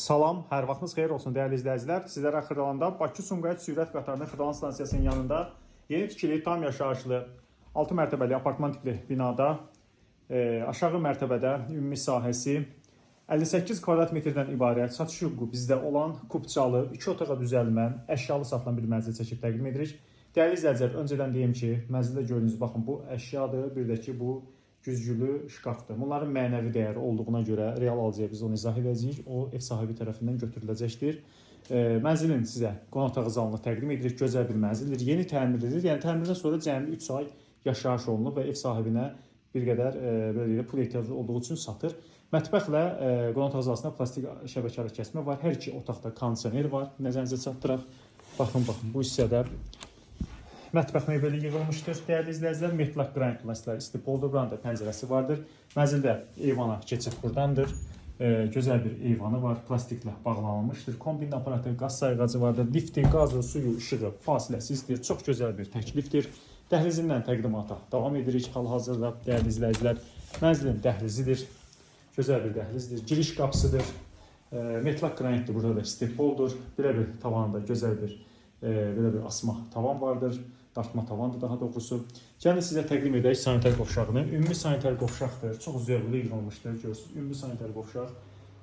Salam, hər vaxtınız xeyir olsun dəyərli izləyicilər. Sizlərə Xırdalanda Bakı-Sumqayıt sürət qatarının Xırdalan stansiyasının yanında yeni tikili tam yaşayışlı 6 mərtəbəli apartman tipli binada aşağı mərtəbədə ümumi sahəsi 58 kvadrat metrdən ibarət satış hüququ bizdə olan kupçalı, 2 otağa düzəlmə, əşyalı satılan bir mənzil çəkib təqdim edirik. Dəyərli izləyicilər, öncədən deyim ki, mənzildə gördüyünüz, baxın, bu əşyadır, bir də ki bu güzgülü şkafdır. Bunların mənəvi dəyəri olduğuna görə real alıcıya biz onu izah edəcəyik. O ev sahibi tərəfindən götürüləcəkdir. Mənzilin sizə qonaq otağı zalını təqdim edirik. Gözəl bir mənzildir. Yeni təmirlidir. Yəni təmirdən sonra cəmi 3 ay yaşayış olunub və ev sahibinə bir qədər belə deyək də, pul ehtiyacı olduğu üçün satır. Mətbəxlə qonaq otağı zalında plastik şəbəkəli kəsmə var. Hər iki otaqda kondisioner var. Nəzərinizə çatdıraq. Baxın, baxın, bu hissədə mətbəx mebeli yığılmışdır. Dəyərli izləyicilər, metlaq qranit plastiklər istipoldur. Buranın da pəncərəsi vardır. Mənzildə eyvana keçid burdandır. Gözəl bir eyvanı var. Plastiklə bağlanılmışdır. Kombin aparatı, qaz sayğacı vardır. Lifti, qazı, suyu, işığı fasiləsizdir. Çox gözəl bir təklifdir. Dəhlizindən təqdimata davam edirik hal-hazırda, dəyərli izləyicilər. Mənzilin dəhlizidir. Gözəl bir dəhlizdir. Giriş qapısıdır. Metlaq qranitdir. Burada da istipoldur. Belə bir tavanında gözəl bir belə bir asma tavan vardır. Dartma tavandır daha doğrusu. Gəlin sizə təqdim edək sanitar qovşağını. Ümumi sanitar qovşaqdır. Çox zövqlü yığılmışdır. Görürsünüz, ümumi sanitar qovşaq.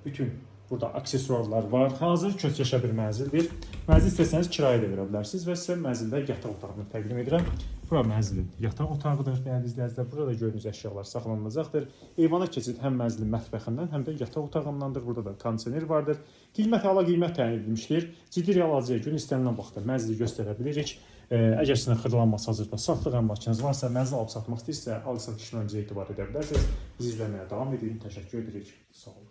Bütün burada aksesuarlar var. Hazır köçəşə bir mənzildir. Mənzil istəsəniz kirayə də verə bilərsiniz və sizə mənzildə yataq otağını təqdim edirəm. Bura mənzilin yataq otağıdır, dəyərli izləyicilər. Burada gördüyünüz əşyalar saxlanılacaqdır. Eyvana keçid həm mənzilin mətbəxindən, həm də yataq otağındandır. Burada da kondisioner vardır. Qiymət ala qiymət təyin edilmişdir. Ciddi real alıcıya gün istənilən vaxtda mənzili göstərə bilirik. Əgər sizin Xırdalan hazırda satlıq əmlakınız varsa, mənzil alıb satmaq istəyirsə, alıq-satış işlərimizə etibar edə bilərsiniz. Bizi izləməyə davam edin. Təşəkkür edirik. Sağ olun.